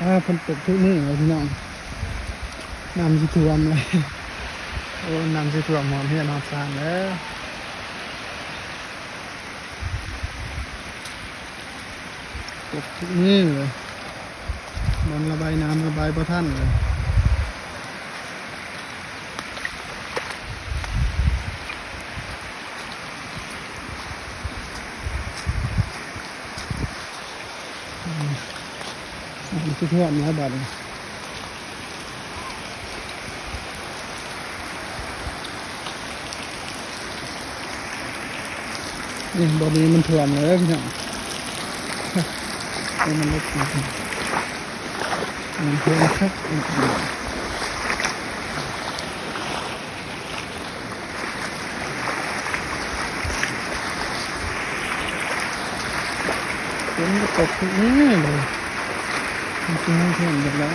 ອ່າ ຝົນຕົກທຸກມື້ເລີຍພີ່ນ້ອງ ນ້ຳຊິຖ້ວມເລີຍ. ໂອ້ ນ້ຳຊິຖ້ວມຮອດເຮືອນຮອດຊານແລ້ວ. ຕົກທຸກມື້ເລີຍ ບ່ອນລະບາຍນ້ຳລະບາຍບໍ່ທັນເລີຍ. ນ້ຳຊິຖ້ວມແລ້ວບາດນີ້. ນີ້ ບ່ອນນີ້ມັນຖ້ວມແລ້ວພີ່ນ້ອງ. ນີ້ມັນລົດ ມັນຖ້ວມຄັກ. ຝົນກໍຕົກທຸກມື້ເລີຍ ມັນຊິເຮືອນເພິ່ນເບິດແລ້ວ.